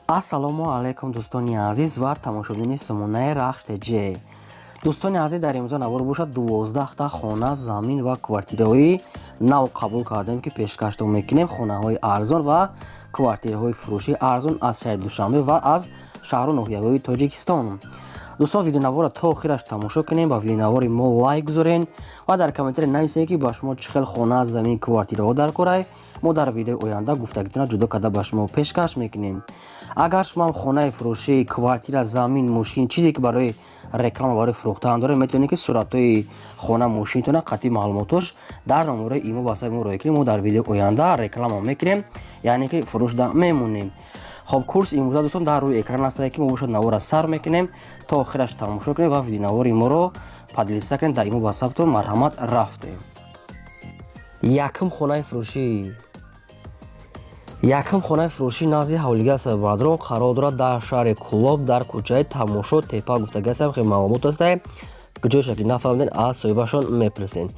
Ассалому алайкум, дӯстони азиз ва тамошобинони сомонаи Рахш ТЖ. Дӯстони азиз, дар имрӯза навор бошад, 12та хона, замин ва квартираҳои нав қабул кардем, ки пешкаштон мекунем. Хонаҳои арзон ва квартираҳои фурӯшии арзон аз шаҳри Душанбе ва аз шаҳру ноҳияҳои Тоҷикистон. Дӯстон, видеонаворро то охираш тамошо кунем, ба видеонавори мо лайк гузорен ва дар комментария нависед, ки ба шумо чӣ хел хона, замин, квартираҳо дар корай. Мо дар видеои оянда гуфтагитона ҷудо карда ба шумо пешкаш мекунем. Агар шумоам хонаи фурӯшӣ, квартира, замин, мошин, чизе ки барои реклама, барои фурӯхтан доред, метавонед, ки суратҳои хона, мошинтона қатъи маълумотош дар номерои имо ватсапи мо роя кунем. Мо дар видеои оянда реклама мекунем, яъне ки фурӯшда мемонем. Хоб, курс имрӯза, дӯстон, дар рӯи экран астае, ки мо бошад навора сар мекунем, то охираш тамошо кунем ва видеонавори моро поделиться кунем дар имо ватсаптон. Марҳамат, рафтем. Якум хонаи фурӯшӣ. Якум хонаи фурӯшӣ назди ҳавлига аст, бародарон, қарор дорад дар шаҳри Кӯлоб, дар кӯчаи Тамошо тепа гуфтага аст. Хеле маълумот астае, ҷойша ки нафаҳмиден, аз соҳибашон мепурсен.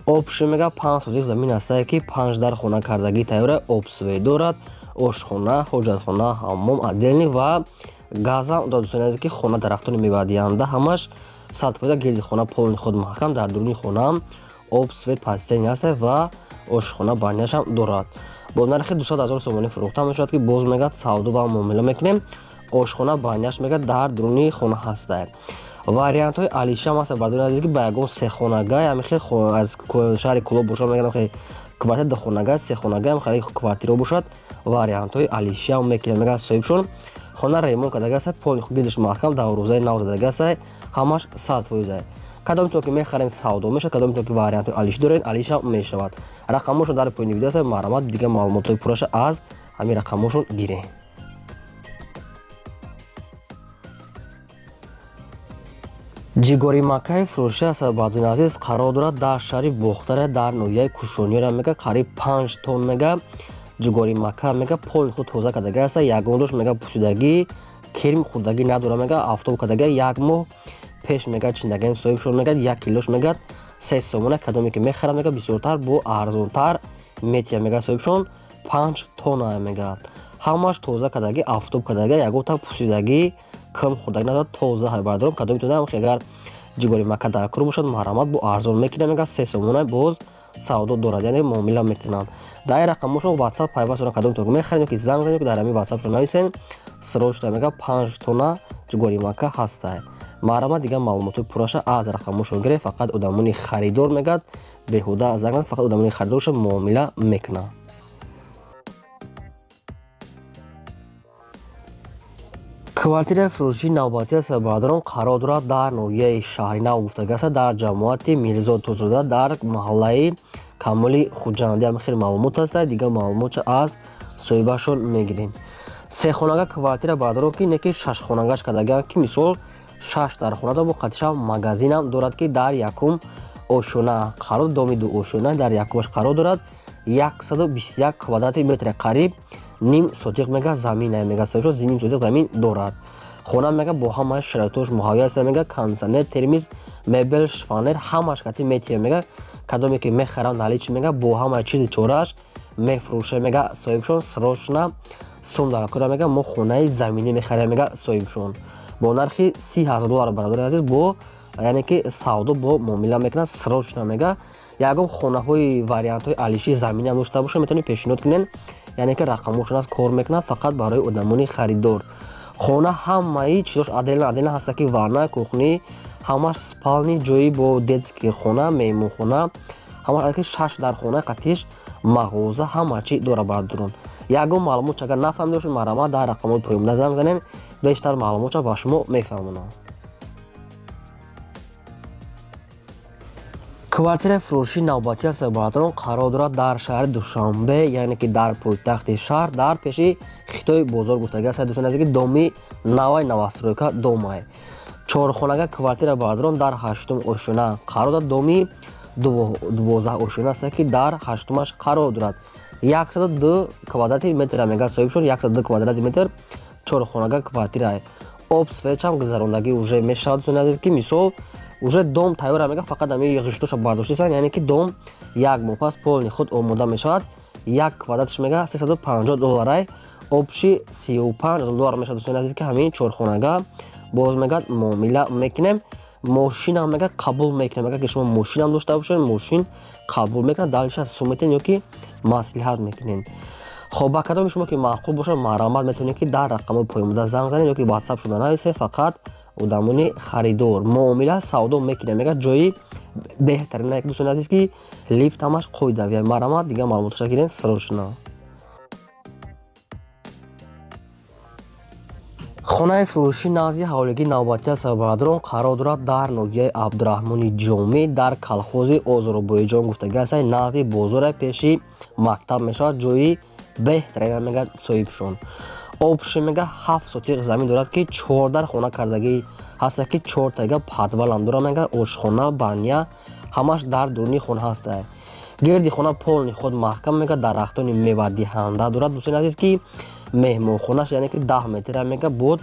Общий мега 5 сотих замин астае, ки панҷ дар хона кардагӣ тайёра, об, свет дорад, ошхона, ҳоҷатхона, ҳаммом отдельный ва газам дорад. Дӯстони азиз, ки хона дарахтони мевадиҳанда, ҳамаш 100%, гирди хона полный худ маҳкам, дар дуруни хонаам об, свет постоянный астае ва ошхона баняшам дорад. Бо нархи 200 000 сомонӣ фурӯхта мешавад, ки боз мегӯяд савдо ва муомила мекунем. Ошхона баняш мегӯяд дар дуруни хона ҳастае. Вариантҳои алишам ҳаст, бардори азиз, ки ба ягон сехонага ҳамихел аз шаҳри Кӯлоб бошад, мегӯям, квартира духонага, сехонага, хеле квартираҳо бошад, вариантҳои алишиам мекунем, мегӯяд соҳибшон. Хона ремонт кардага аст, полный гирдиш маҳкам, дарвозаи нав задага аст, ҳамаш 100%. Кадомитон ки мехарем, савдо мешавад, кадомитон ки вариантҳои алиши доред, алишам мешавад. Рақамошон дар поёни видео аст, марҳамат, дигар маълумотҳои пурраша аз ҳамин рақамошон гирем. Ҷигори маккаи фурӯшӣ аст, бардони азиз, қарор дорад дар шаҳри Бохтаре, дар ноҳияи Кушониёра. Мега қариб 5 тонн мега ҷигори макка, мега полный худ тоза кардага аст, ягон дош мега пӯсидагӣ, кирм хӯрдагӣ надорад. Мега афтоб кардага, як моҳ пеш мега чиндагаем. Соҳибшон мегӯяд, як килош мегӯяд 3 сомона. Кадоме ки мехарад, мега бисёртар бо арзонтар метия, мега соҳибшон. 5 тонна мегӯяд, ҳамаш тоза кардагӣ, афтоб кардага, ягонта пӯсидагӣ, кирм хӯрдагӣ надорад, тоза. Бародарон, кадометон агар ҷигори макка дар кор бошад, марҳамат, бо арзон мекунам, мега 3 сомона, боз савдо дорад, яъне муомила мекунанд. Дар ин рақамошон ватсап пайваст доранд. Кадомтон мехаред ё ки занг занед, ё ки дар ҳамин ватсапшон нависен. Срочно мега 5 тонна ҷигори макка ҳастай. Марҳамат, дигар маълумотҳои пурраша аз рақамошон гиред. Фақат одамони харидор, мегӯяд, беҳуда занг фақат одамони харидорша муомила мекунанд. Квартираи фурӯшии навбатӣ аст, бародарон, қарор дорад дар ноҳияи Шаҳринав гуфтага аст, дар ҷамоати Мирзо Турсунзода, дар маҳаллаи Камоли Хуҷандӣ. Ҳам хеле маълумот аст, дигар маълумотша аз соҳибашон мегирем. Сехонага квартира, бародарон, ки не ки шашхонагаш кардагиам, ки мисол шаш дар хона дорад, бо қатишам магазинам дорад, ки дар якум ошёна қарор, доми ду ошёна, дар якумаш қарор дорад. 121 квадрати метре, қариб ним сотиқ мега замина, мега соҳибшон, ним сотиқ замин дорад. Хона мега бо ҳамаи шароитош муҳайё аст, мега кондитсионер, термиз, мебел, шифоньер ҳамаш кати метия. Мега кадоме ки мехарам, наличный, мега бо ҳамаи чизи чорааш мефурӯша, мега соҳибшон. Срочно сум дар кора, мега мо хонаи заминӣ мехарем, мега соҳибшон, бо нархи 30 000 доллар. Бародари азиз, бо яъне ки савдо бо муомила мекунад. Срочно мега ягон хонаҳои вариантҳои алиши заминиам дошта бошад, метавонед пешниҳод кунед, яъне ки рақамошон аст, кор мекунад фақат барои одамони харидор. Хона ҳамаи чизош отдельно отдельно ҳаста, ки ванна, кухня ҳамаш, спальни, ҷои бо детский хона, меҳмонхона, ҳамаш, ки шаш дар хона қатиш мағоза, ҳама чи дора. Бародарон, ягон маълумот агар нафаҳмида бошед, марҳамат, дар рақамҳои поёнда занг занед, бештар маълумотша ба шумо мефаҳмонам. Квартираи фурӯшии навбатӣ аст, бародарон, қарор дорад дар шаҳри Душанбе, яъне ки дар пойтахти шаҳр, дар пеши Хитои бозор гуфтага аст. Дӯстони азиз, ки доми навай, новостройка домай, чорхонага квартира, бародарон, дар ҳаштум ошёна қарор дорад. Доми 12 ошёна аст, ки дар ҳаштумаш қарор дорад. 102 квадрати метра, мега соҳибшон, 102 квадрати метр, чорхонага квартира, об, свет чам гузарондагӣ уже мешавад. Дӯстони азиз, ки мисол уже дом тайёра, мега фақат ами ғиштоша бардоштисан, яъне ки дом як моҳ пас полный худ омода мешавад. Як квадратш мега 350 долларай. Общий 35 000 доллар мешавад, дӯстони азиз, ки ҳамин чорхонага боз мегӯяд муомила мекунем. Мошинам мегӯяд қабул мекунем. Агар ки шумо мошинам дошта бошед, мошин қабул мекунад, дальше сум метиҳед ё ки маслиҳат мекунед. Хоб, ба кадоми шумо ки маъқул бошад, марҳамат, метавонед ки дар рақамҳои поёнбуда занг занед ё ки ватсап шуда нависед. Фақат одамони харидор, муомила савдо мекунем, мегӯяд. Ҷои беҳтарин, дӯстони азиз, ки лифт ҳамаш қоидавия. Марҳамат, дигар маълумоташа гирен срочно. Хонаи фурӯшӣ назди ҳавлигии навбатии сабабародарон қарор дорад дар ноҳияи Абдураҳмони Ҷомӣ, дар колхози Озарбойҷон гуфтагӣ аст, назди бозоре, пеши мактаб мешавад. Ҷои беҳтарина, мегӯяд соҳибшон. Общий мега 7 сотиқ замин дорад, ки чордар хона кардагӣ ҳаста, ки чортага подвалам дорад, мега ошхона, баня ҳамаш дар дуруни хона ҳаста. Гирди хона полный худ маҳкам, мега дарахтони мевадиҳанда дорад, дӯстони азиз, ки меҳмонхонаш, яъне ки 10 метра мега буд,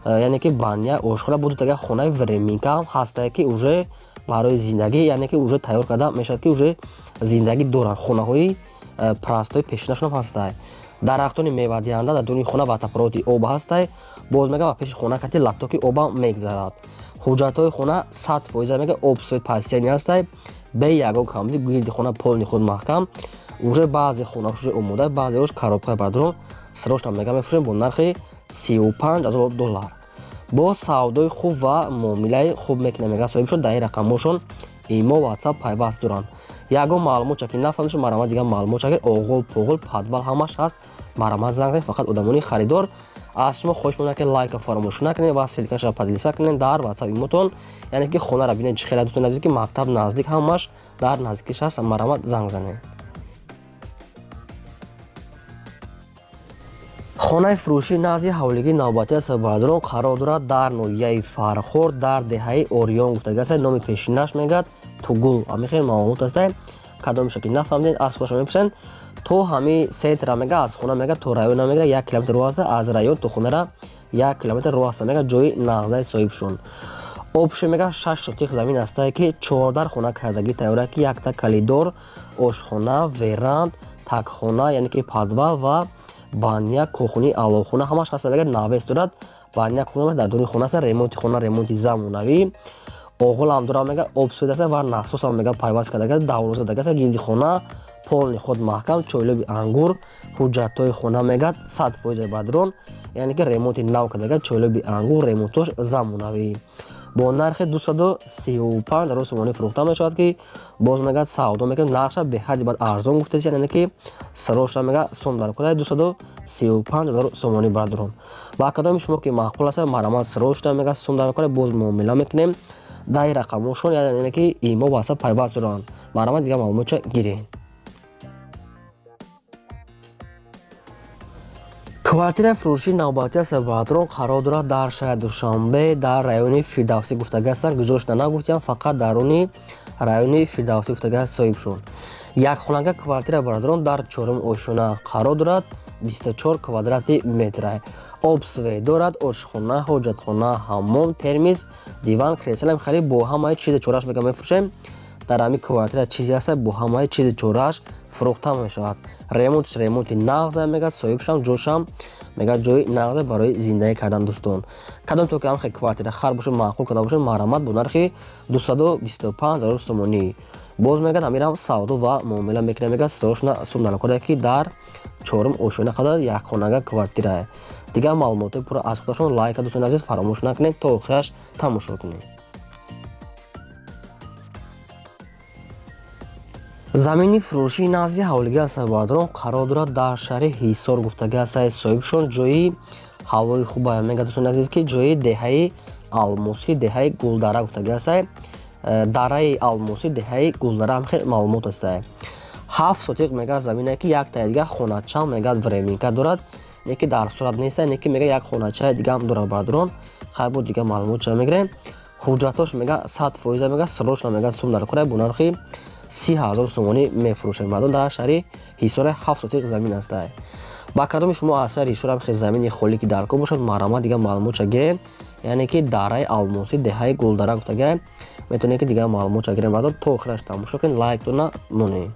яъне ки баня, ошхона буд, тага хонаи временка ҳам ҳастае, ки уже барои зиндагӣ, яъне ки уже тайёр карда мешавад, ки уже зиндагӣ доранд. Хонаҳои простой пешинашонам ҳастае. Дарахтони мевадиҳанда дар дуруни хона, водопроводи об ҳастай. Боз мега ба пеши хона кати лотоки обам мегзарад. Ҳуҷҷатҳои хона 100%, мега об, свет постоянный ҳастай, бе ягон камбуди. Гирди хона полный худ маҳкам. Уже баъзе хонаҳош уже омода, баъзеҳош коробка. Бардорон, срочно мега мефурӯшем бо нархи 35 000 доллар. Бо савдои хуб ва муомилаи хуб мекунем, мега соҳибшон. Дар ин рақамҳошон имо, ватсап пайваст доранд. Ягон маълумот ки нафаҳмидашон, марҳамат, дигар маълумот чакер. Оғол поғол, подвал ҳамаш ҳаст. Марҳамат, занг занед. Фақат одамони харидор. Аз шумо хоҳиш мекунам, ки лайка фаромӯш накунед ва ссылкаша поделиться кунед дар ватсап, имотон, яъне ки хонара бинед чӣ хеле, дӯстони азиз, ки мактаб наздик, ҳамаш дар наздикиш ҳаст. Марҳамат, занг занед. Хонаи фурӯшӣ назди ҳавлигии навбатии сабабародарон қарор дорад дар ноҳияи Фархор, дар деҳаи Ориён гуфтагӣ аст. Номи пешинаш мегӯяд Тугул. Ҳамин хел маълумот аст. Кадомеша ки нафаҳмидед, аз худашон мепурсанд. То ҳамин центра мега, аз хона мега то района мега 1 километр роҳ аст, аз район то хонара 1 километр роҳ аст, мега ҷои нағзаи соҳибшон. Общий мега 6 сотих замин астае, ки чордар хона кардагӣ тайёра, ки якта коридор, ошхона, веранд, такхона, яъне ки подвал ва баня, кухни, аловхона ҳамаш ҳаст. Мега навес дорад, баня, кухня дар дуруни хона аст. Ремонти хона ремонти замонавӣ. Оғолам дорад, мега об, свет аст ва насосам мега пайваст кардага, давроза дагаст. Гирди хона полный худ маҳкам, чойлоби ангур. Ҳуҷҷатҳои хона мега 100% бадрон, яъне ки ремонти нав кардага, чойлоби ангур, ремонтош замонавӣ. Бо нархи 235 000 сомонӣ фурӯхта мешавад, ки боз мега савдо мекунем. Нархша беҳадди бад арзон гуфтест, яъне ки срочно мега сум дар кора 235 000 сомонӣ. Бардорон, ба кадоми шумо ки маъқул аст, марҳамат, срочно мега сум дар кора, боз муомила мекунем. Дар рақамҳошон, яъне ки имо, ватсап пайваст доранд. Марҳамат, дигар маълумотча гиред. Квартираи фурӯшии навбатии сабабародарон қарор дорад дар шаҳри Душанбе, дар райони Фирдавсӣ гуфтагӣ ҳастанд. Гузошта нагуфтиям, фақат даруни райони Фирдавсӣ гуфтагӣ аст соҳибшон. Якхонага квартира, бародарон, дар чорум ошёна қарор дорад, 24 квадрати метра. Об, свет дорад, ошхона, ҳоҷатхона, ҳаммом, термиз, диван, креслам хеле бо ҳамаи чизи чораш мега мефурӯшем. Дар ҳамин квартира чизе ҳаст, бо ҳамаи чизи чораш фурӯхта мешавад. Ремонтш ремонти нағза, мега соҳибшам, ҷошам мега ҷои нағза барои зиндагӣ кардан. Дӯстон, кадом то ки ҳам хел квартира хар бошад, маъқул карда бошад, марҳамат, бо нархи 225 000 сомонӣ. Боз мегӯяд, ҳамирам савдо ва муомила мекунад, мегӯяд срочно сум дар ки дар чорум ошёна қадар якхонага квартира. Дигар маълумотҳои пурра аз худашон. Лайка, дӯстони азиз, фаромӯш накунед, то охираш тамошо кунед. Замини фурӯшии назди ҳавлигии асабардорон қарор дорад дар шаҳри Ҳисор гуфтагӣ аст соҳибшон. Ҷои ҳавои хуба, мегӯяд, дӯстони азиз, ки ҷои деҳаи Алмосӣ, деҳаи Гулдара гуфтагӣ аст. Дараи Алмосӣ, деҳаи Гулдара, ҳам хел маълумот аст. 7 сотиқ мега замине, ки яктаи дига хонача мегӯяд временка дорад, не ки дар сурат неста, не ки мега як хоначаи дигаам дорад. Бардорон, хайр, бо дигар маълумот ча мегирем. Ҳуҷҷатош мега 100%, мега срочно мега сум дар кора, бо нархи 30 000 сомонӣ мефурӯшем. Бардон, дар шаҳри Ҳисоре 7 сотиқ замин аста. Ба кадоми шумо аз шаҳри Ҳисорам хел замини холӣ ки дар кор бошад, марҳамат, дигар маълумотча гирем. Яъне ки дараи Алмосӣ, деҳаи Гулдара гуфтага, метавонед ки дигар маълумотча гирем. Бардон, то охираш тамошо кунед, лайктона монед.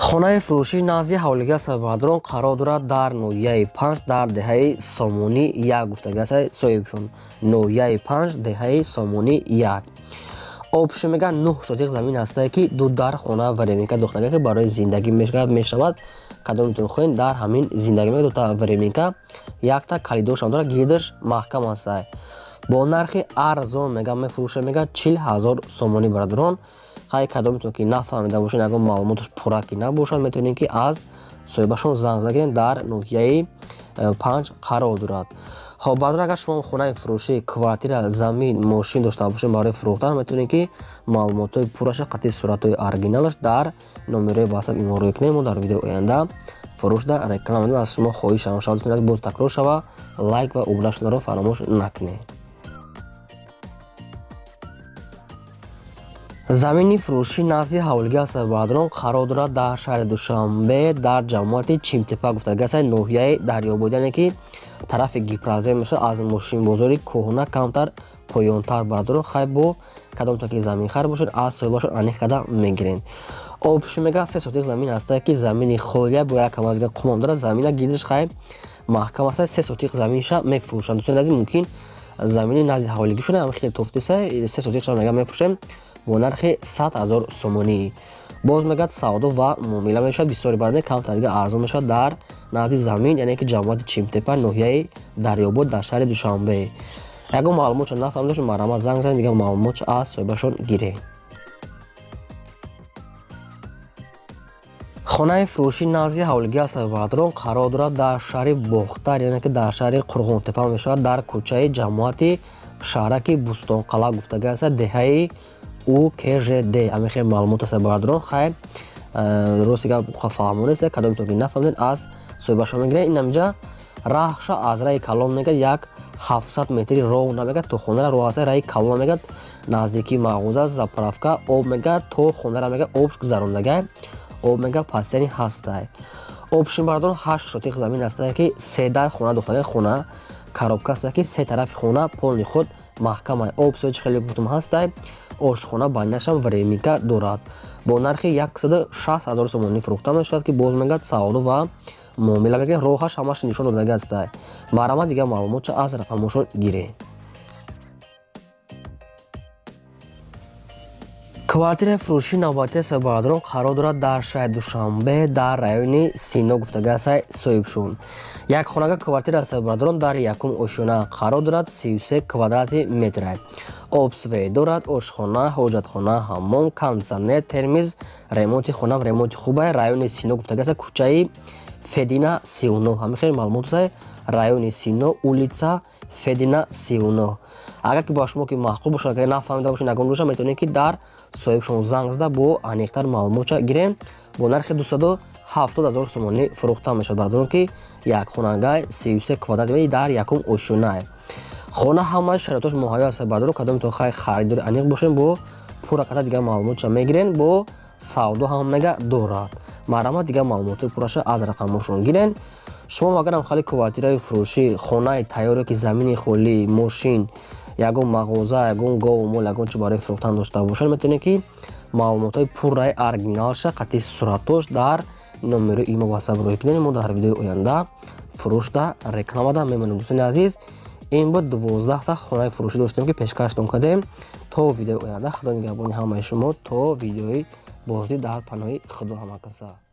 Хонаи фурӯшӣ назди ҳавлига сабадрон қарор дорад дар ноҳияи 5 дар деҳаи Сомонӣ 1 гуфтагиаст соҳибшон. Ноҳияи 5 деҳаи Сомонӣ 1. Обши мега 9 сотиқ замин ҳастае ки ду дар хона временка дохтага ки барои зиндагӣ мешавад. Кадомитон хоҳед дар ҳамин зиндагӣ мега дута временка якта калидоршам дорад, гирдаш маҳкам ҳастае. Бо нархи арзон мега мефурӯша мега 40 000 сомонӣ бародарон. Хай кадомитон ки нафаҳмида бошед, ягон маълумоташ пурра ки набошад, метавонед ки аз соҳибашон занг занед, дар ноҳияи 5 қарор дорад. Хоб бародар, агар шумо хонаи фурӯшӣ, квартира, замин, мошин дошта бошед барои фурӯхтан, метавонед ки маълумотҳои пурраша қатъи суратҳои оригиналаш дар номерои WhatsApp имо рӯй кунед. Мо дар видеои оянда фурӯшда реклама медиҳем. Аз шумо хоҳиш шавад, дӯстони азиз, боз такрор шава, лайк ва обуна шуданро фаромӯш накунед. Замини фурӯшӣ назди ҳавлига сабадрон қарор дорад дар шаҳри Душанбе дар ҷамоати Чимтепа гуфтагиаст ноҳияи Дарёбод, яъне ки тарафи Гипрозем мешавад, аз мошинбозори кӯҳна камтар поёнтар бародарон. Хай бо кадомтон ки заминхар бошед, аз соҳибашон аниқ карда мегиред. Обши мега 3 сотиқ замин ҳастае ки замини холия бо як кам аз қумам дорад, замина гирдаш хай маҳкам ҳастае, 3 сотиқ заминша мефурӯшанд. Дӯстони азиз, мумкин замини назди ҳавлигӣ шуда ҳам хеле тофтиса, 3 сотиқша мега мефурӯшем бо нархи 100 000 сомонӣ. Боз мегӯяд савдо ва муомила мешавад, бисёри баъд камтар дига арзон мешавад дар назди замин, яъне ки ҷамоати Чимтепа ноҳияи Дарёбод дар шаҳри Душанбе. Ягон маълумотшо нафаҳмида бошед, марҳамат занг занед, дигар маълумотшо аз соҳибашон гиред. Хонаи фурӯшӣ назди ҳавлиги сабадрон қарор дорад дар шаҳри Бохтар, яъне ки дар шаҳри Қурғонтепа мешавад, дар кӯчаи ҷамоати шаҳраки Бӯстонқалъа гуфтагиаст деҳаи УКЖД. Ҳамин хел маълумот аст бародарон. Хайр, рости гап фаҳмонест, кадомитон ки нафаҳмидед аз соҳибашон мегиред. Ин ҳамҷа раҳша аз раи калон мегӯяд як 700 метри роҳ намегӯяд то хонара роҳ аст, раи калон мегӯяд наздикии мағоза, заправка, об мегӯяд то хонара мегӯяд об гузарондагай, об мегӯяд пастяни ҳастай. Обшин бародарон 8 сотиқ замин ҳастае ки се дар хона дохтагай, хона коробка ҳастае ки се тарафи хона полни худ маҳкамай, об сои хеле гуфтум ҳастай, ошхона байнашам временка дорад. Бо нархи 160 000 сомонӣ фурӯхта мешавад ки боз мегӯяд савдо ва муомила мекунед, роҳаш ҳамаш нишон додагӣ ҳастай. Марҳамат дигар маълумотшо аз рақамошон гиред. Квартираи фурӯшии навбатии сабадрон қарор дорад дар шаҳри Душанбе дар райони Сино гуфтагиаст соҳибшон. Як хонага квартира сабадрон дар якум ошёна қарор дорад, 33 квадрати метр. Обсве дорад, ошхона, ҳоҷатхона, ҳаммом, кондитсионер, термиз, ремонти хона ремонти хубай. Райони Сино гуфтагиаст кӯчаи Федина 39. Ҳамин хел маълумот аст, райони Сино, улица Федина 39. Агар ки ба шумо ки маъқул бошад, агар нафаҳмида бошед ягон бошад, метавонед ки дар соҳибшон занг зада бо аниқтар маълумотша гирем. Бо нархи 270 000 сомонӣ фурӯхта мешавад бародарон, ки як хонагай 33 квадрат метр дар якум ошёнае. Хона ҳамаи шароитош муҳайё аст бародарон, кадомитон хай харидори аниқ бошед, бо пурра карда дигар маълумотша мегирен, бо савдо ҳам мега дорад. Марҳамат дигар маълумотҳои пурраша аз рақамошон гирен. Шумо агарам хали квартираи фурӯшӣ, хонаи тайёре ки замини холӣ, мошин, ягон мағоза, ягон гову мол, ягон чи барои фурӯхтан дошта бошед, метавонед ки маълумотҳои пурраи оригиналша қатъи суратош дар номерои имо WhatsApp рӯй кунед. Мо дар видеои оянда фурӯшда рекламада мемонем. Дӯстони азиз, ин буд 12 хонаи фурӯшӣ доштем ки пешкаштон кардем. То видеои оянда Худо нигаҳбони ҳамаи шумо, то видеои боздид дар паноҳи Худо ҳама каса.